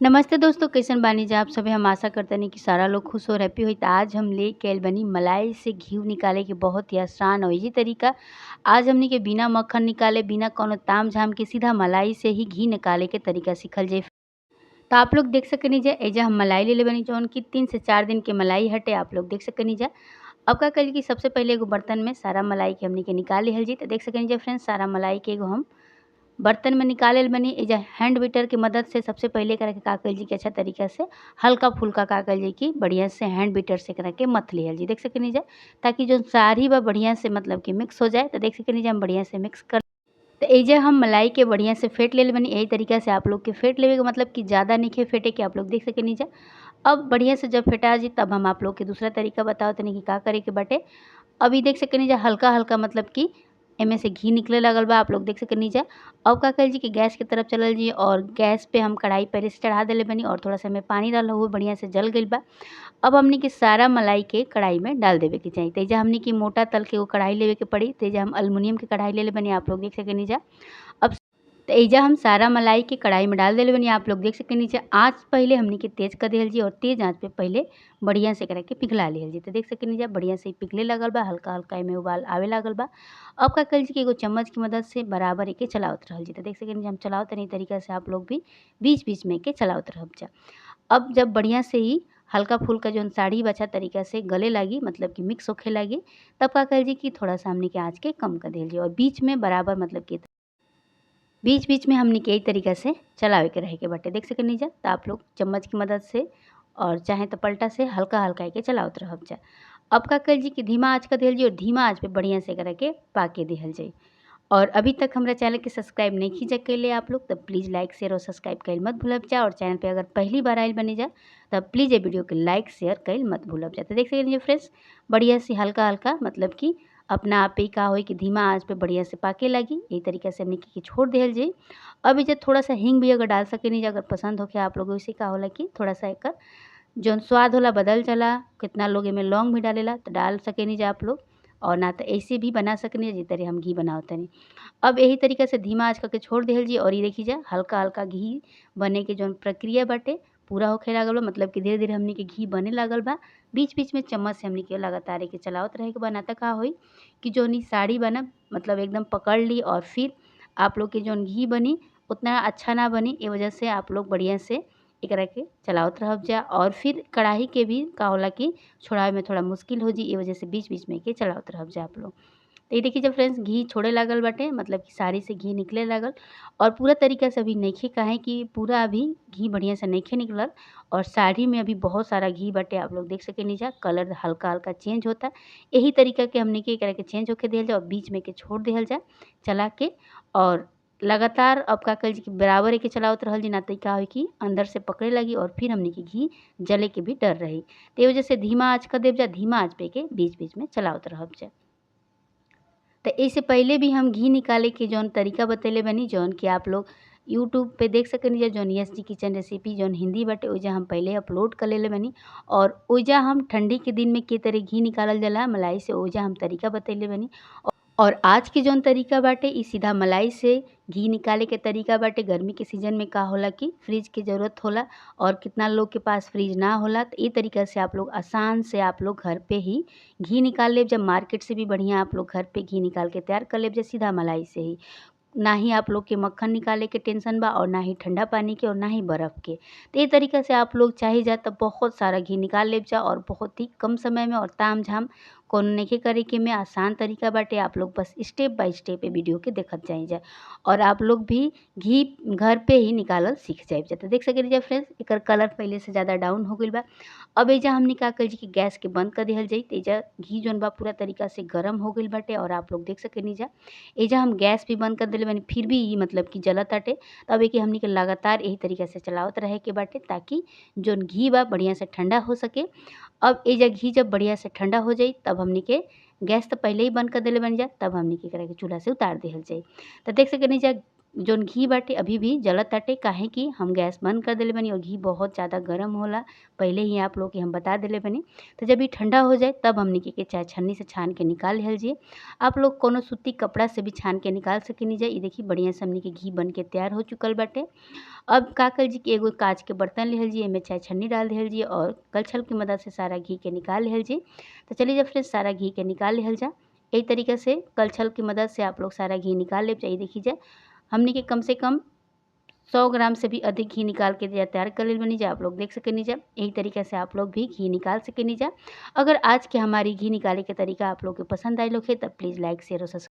नमस्ते दोस्तों, कैसन बानी जा आप सभी। हम आशा करतनी कि सारा लोग खुश और हैप्पी होई। त आज हम लेके आइल बानी मलाई से घी निकाले के बहुत ही आसान और इजी तरीका। आज हमनी के बिना मक्खन निकाले, बिना कोनो ताम झाम के सीधा मलाई से ही घी निकाले के तरीका सीखल जाई। तो आप लोग देख सकनी जा, एजा हम मलाई ले ले बानी जौन कि 3 से 4 दिन के मलाई हटे, आप लोग देख सकनी जा। अब का करी कि सबसे पहले एगो बर्तन में सारा मलाई के हमनी के निकाल लिहल जी। तो देख सकनी जा फ्रेंड्स, सारा मलाई के एगो हम बर्तन में निकाले बनी। एजा हैंड बीटर के मदद से सबसे पहले एकरा के का कइल जी कि अच्छा तरीका से हल्का फुल्का का कइल जी कि बढ़िया से हैंड बीटर से एकरा के मथ लिहल जी। देख सकनी जा, ताकि जो साड़ी बा बढ़िया से मतलब कि मिक्स हो जाए। तो देख सकनी जा हम बढ़िया से मिक्स कर तो एजा हम मलाई के बढ़िया से फेंट ले बनी। यही तरीका से आप लोग के फेंट लेवे के मतलब कि ज़्यादा नहीं फेंटे के, आप लोग देख सकनी जा। अब बढ़िया से जब फेंटा जी तब हम आप लोग के दूसरा तरीका बताओ तनी कि का करे के बाटे। अभी देख सकनी जा हल्का हल्का मतलब कि एमे से घी निकले लगल बा, आप लोग देख सकनी जा। अब का कइल जी कि गैस के तरफ चलल जी और गैस पे हम कढ़ाई पहले से चढ़ा देले बनी और थोड़ा सा एमे पानी डाल हुआ बढ़िया से जल गइल बा। अब हमनी के सारा मलाई के कढ़ाई में डाल देवे के चाही। तेजा हमनी के मोटा तल के एगो कढ़ाई लेवे के पड़ी। तेजा हम अल्युमिनियम के कढ़ाई ले ले बनी, आप लोग देख सकनी जा। अब तो एजा हम सारा मलाई के कढ़ाई में डाल देले बनी, आप लोग देख सकनी जा। आँच पहले हमनी के तेज़ कर दिहल जी और तेज़ आँच पे पहले बढ़िया से एकरा के पिघला लिहल जी। तो देख सकनी जा बढ़िया से पिघले लगल बा, हल्का हल्का एमे उबाल आवे लागल बा। अब का कइल जी कि एगो चम्मच की मदद से बराबर एके चलावत रहल जी। तो देख सकनी जा हम चलावत रही तरीका से आप लोग भी बीच बीच में एके चलावत रहब जा। अब जब बढ़िया से ही हल्का फुल्का जौन साड़ी बा अच्छा तरीका से गले लागी, मतलब कि मिक्स होखे लागी, तब का कइल जी कि थोड़ा सा हमनी के आँच के कम कर दिहल जी और बीच में बराबर मतलब कि बीच बीच में हमनी के यही तरीका से चलावे के रहे के बाटे। देख सकनी जा। तो आप लोग चम्मच की मदद से और चाहे तो पलटा से हल्का हल्का एके चलावत रहब जा। अब का कइल जी कि धीमा आँच कर दिहल जी और धीमा आँच पे बढ़िया से एकरा के पाके दिहल जाई। और अभी तक हमरा चैनल के सब्सक्राइब नहीं खींचा कैले आप लोग, तब प्लीज़ लाइक शेयर और सब्सक्राइब कइल मत भूलब जा। और चैनल पे अगर पहली बार आयल बनी जा तब प्लीज़ ये वीडियो के लाइक शेयर कइल मत भूलब जा। तो देख सकनी फ्रेंड्स, बढ़िया से हल्का हल्का मतलब कि अपना आप ही का होई कि धीमा आँच पे बढ़िया से पाके लगी। यही तरीका से हमने के छोड़ दिहल जी। अब इजे थोड़ा सा हींग भी अगर डाल सकेनी अगर पसंद होके आप लोग, वैसे का होला कि थोड़ा सा एकर जौन स्वाद होला बदल जाला। कितना लोग एमे लौंग भी डालेला तो डाल सकेनी जा आप लोग, और ना तो ऐसे भी बना सकनी जिस तरह हम घी बनावतनी। अब यही तरीका से धीमा आँच करके छोड़ दिहल जी और ये देखी जा हल्का हल्का घी बने के जौन प्रक्रिया बाटे पूरा होखे लागल बा, मतलब कि धीरे धीरे हमनी के घी बने लागल बा। बीच बीच में चम्मच से हमनी के लगातार एके चलावत रहे के बा, ना त का होई कि जौन ई साड़ी बना मतलब एकदम पकड़ ली और फिर आप लोग के जौन घी बनी उतना अच्छा ना बनी। ए वजह से आप लोग बढ़िया से एकरा के चलावत रहब जा। और फिर कढ़ाई के भी का होला कि छोड़ावे में थोड़ा मुश्किल हो जी, ए वजह से बीच बीच में एके चलावत रहब जा आप लोग। तो ये देखिए जब फ्रेंड्स घी छोड़े लागल बाटे, मतलब कि साड़ी से घी निकले लागल और पूरा तरीका से अभी नइखे, काहे कि पूरा अभी घी बढ़िया से नइखे निकलल और साड़ी में अभी बहुत सारा घी बाटे, आप लोग देख सकेनी जा। कलर हल्का हल्का चेंज होता, यही तरीका के हमने के एकरा के चेंज होके दिहल जा और बीच में के छोड़ दिहल जा चला के। और लगातार अब का कइल जी कि बराबर एके चलावत रहल जी, ना तो का होई कि अंदर से पकड़े लगी और फिर हमने के घी जले के भी डर रही। तो ये वजह से धीमा आँच कर देव जा, धीमा आँच पे के बीच बीच में चलावत रहब जा। तो इससे पहले भी हम घी निकाले के जौन तरीका बतैले बनी, जौन कि आप लोग यूट्यूब पे देख सकनी जा, जौन यस जी किचन रेसिपी जौन हिंदी बाटे ओइजा हम पहले अपलोड कर लेले बनी। और ओइजा हम ठंडी के दिन में के तरह घी निकालल जाला मलाई से, ओइजा हम तरीका बतैले बनी। और आज के जौन तरीका बाटे ई सीधा मलाई से घी निकाले के तरीका बाटे। गर्मी के सीजन में का होला कि फ्रिज के ज़रूरत होला और कितना लोग के पास फ्रिज ना होला, तो ये तरीका से आप लोग आसान से आप लोग घर पे ही घी निकाल लेब। जब मार्केट से भी बढ़िया आप लोग घर पे घी निकाल के तैयार कर लेब जा सीधा मलाई से ही। ना ही आप लोग के मक्खन निकाले के टेंशन बा और ना ही ठंडा पानी के और ना ही बर्फ़ के। तो ये तरीका से आप लोग चाहे जा तब बहुत सारा घी निकाल लेब जा और बहुत ही कम समय में और ताम झाम कोनो नइखे करे के में आसान तरीका बाटे। आप लोग बस स्टेप बाय स्टेप ये वीडियो के देखत जाई जा और आप लोग भी घी घर पे ही निकालल सीख जाइब जा। तो देख सकेनी जा फ्रेंड्स, एकर कलर पहले से ज़्यादा डाउन हो गइल बा। अब एजा हमनी का कइल जी कि गैस के बंद कर दिहल जाई। तो एजा घी जौन बा पूरा तरीका से गर्म हो गइल बाटे और आप लोग देख सकेनी जा। एजा हम गैस भी बंद कर देले बानी, फिर भी ई मतलब कि जलत ताटे। तब एके हमनी के लगातार यही तरीका से चलावत रहे के बाटे ताकि जौन घी बा बढ़िया से ठंडा हो सके। अब एजा घी जब बढ़िया से ठंडा हो जाई तब हमनी के गैस तो पहले ही बंद कर देले बन जा, तब हमनी के एकरा के चूल्हा से उतार दिहल जाई। तो देख सकेनी जा जौन घी बाटे अभी भी जलत ताटे, काहे कि हम गैस बंद कर देले बानी और घी बहुत ज़्यादा गर्म होला, पहले ही आप लोग के हम बता देले बानी। तो जब ये ठंडा हो जाए तब हमनी के चाहे छन्नी से छान के निकाल लिहल जी। आप लोग कोनो सूती कपड़ा से भी छान के निकाल सकेनी जा। ये देखी बढ़िया से हमनी के घी बन के तैयार हो चुकल बाटे। अब का कर जी कि एगो कांच के बर्तन लिहल जी, एमे चाहे छन्नी डाल दिहल जी और कलछल की मदद से सारा घी के निकाल लिहल जी। तो चलिए जब फ्रेंड्स सारा घी के निकाल लिहल जा। यही तरीका से कलछल की मदद से आप लोग सारा घी निकाल ले। चाहिए देखी जाए हमने के कम से कम 100 ग्राम से भी अधिक घी निकाल के तैयार कर लेल बनी जा। आप लोग देख सकेनी जा। यही तरीका से आप लोग भी घी निकाल सकेनी जा। अगर आज के हमारी घी निकाले के तरीका आप लोग के पसंद आयल होखे तब प्लीज़ लाइक शेयर और सब्सक्राइब।